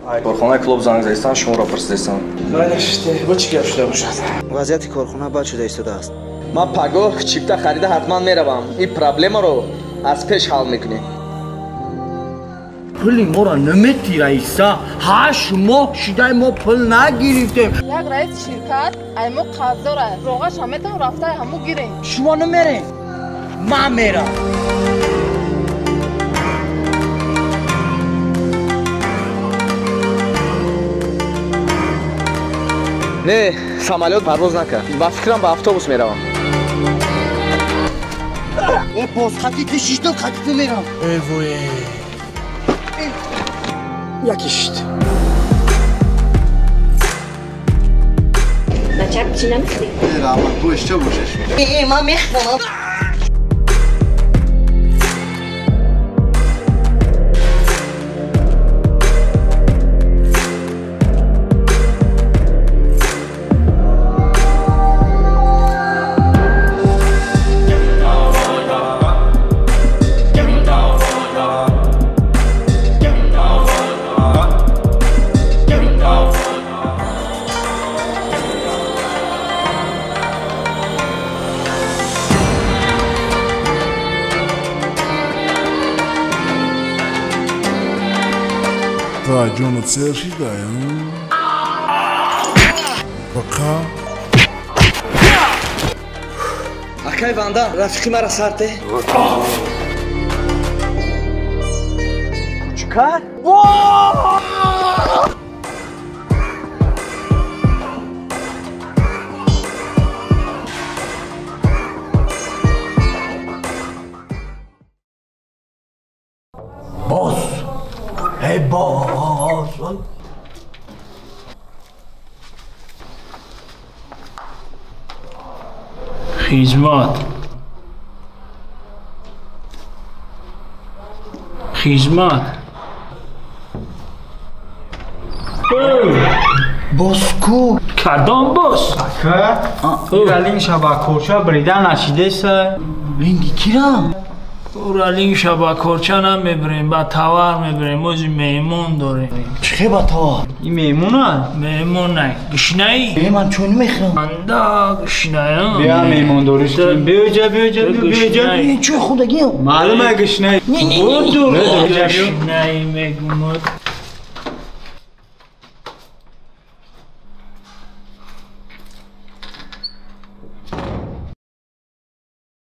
Корхонаи клуб занг задистан, шуморо пурсидистан. Бо чӣ гап шуда бошад? Вазъияти корхона бад шуда истодааст. Ман пагоҳ чипта харида ҳатман меравам. Ин проблемаро аз пеш ҳал мекунем. Пули моро намети, раиса. 8 моҳ шидай мо пул нагирифтем. Як раиси ширкат ай мо қарздора. Роғаша метавон рафтаи ҳаму гирем. Шумо намерем, ман мерам. Не, самолёт парвоз накард. Ба фикрам ба автобус меравам. Э, боз хати ти шиштам, хати ти мерам. Э, вой. Яки шишт. Бачак чӣ намехӯрӣ? Э, раҳмат, бо ишча бошеш. Э, ман мехӯрам. Ҷонат сер шида, бақа. Акай ванда, рафиқи мара сарте. Кучкар? Боз. Эй, боз. Хизмат. Хизмат. Боз ку? Кадом боз? Ака, ира линша ба корча брида нашидеса. Линги кира? Ура линша ба корча намебирем, ба товар мебирем. Ози меҳмон дорем. Чӣ ба товар? Ин меҳмона? Меҳмона. Гушнаи? Э, ман чой намехӯрам. Анда гушная. Бия меҳмондориш кунем. Биёҷа, биёҷа, биёҷа. Ин чой худагиам. Маълума гушнаи. Буду гушнаи мегумад.